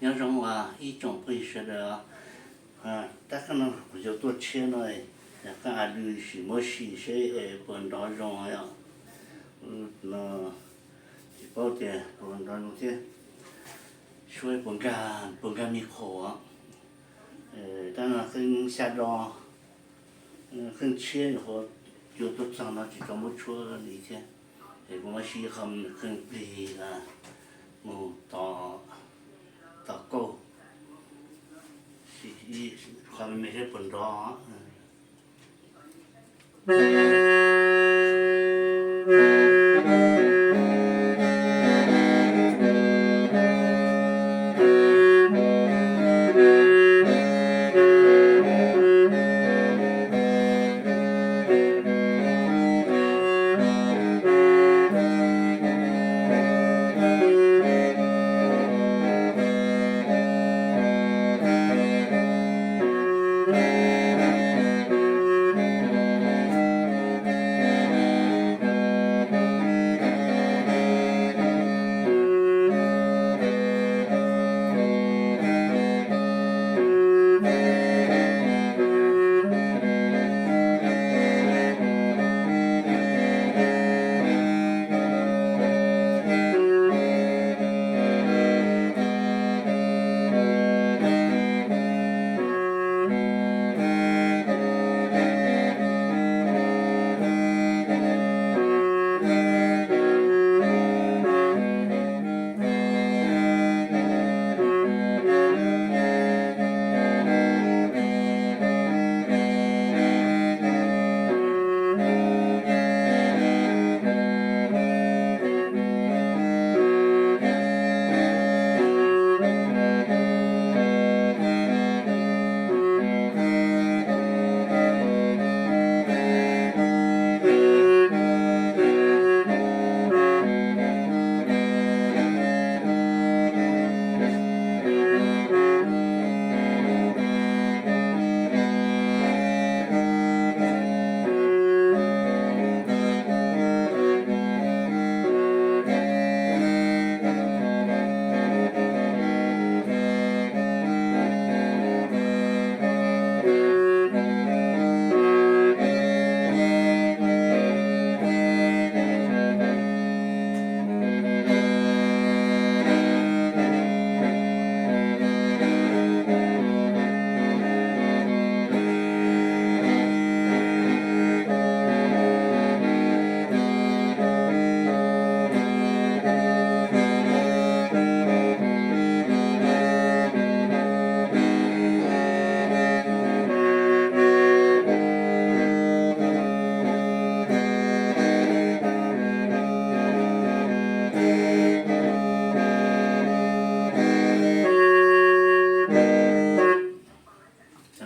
Nyob zoo ib tsoom phooj ywg sawv daws, tab sis no kuv yuav tuaj tshiab no, yog koj a lwm sim muab sim seb puas nrov zoo os. No tsis paub tias puas nrov zoo thiab, suab puas nkag, puas nkag me qhov. Tab no qeej xya do, qeej tshiab yuav tuaj txog no tsis tau muab tshuab li thiab. Es kuv mam siv qhov qeej plig mus tom kauj, qhov me me seb puas nrov.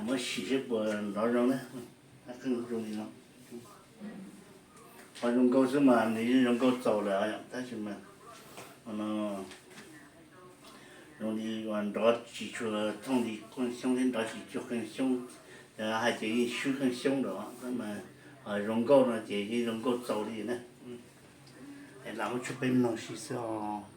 Muab sim seb puas nrov zoo na. Qhov zoo nkauj xwb mas nws yeej zoo nkauj txaus lawm, tab sis mas zoo li nrov tsis tshua thooj li qeej xyoob thiab nrov tsis tshua qeej xyoob, hais tias yeej swb qeej xyoob lawm, tab mas zoo nkauj no ces yeej zoo nkauj txaus li na. Es lam muab tshuab peb mloog sim xwb os.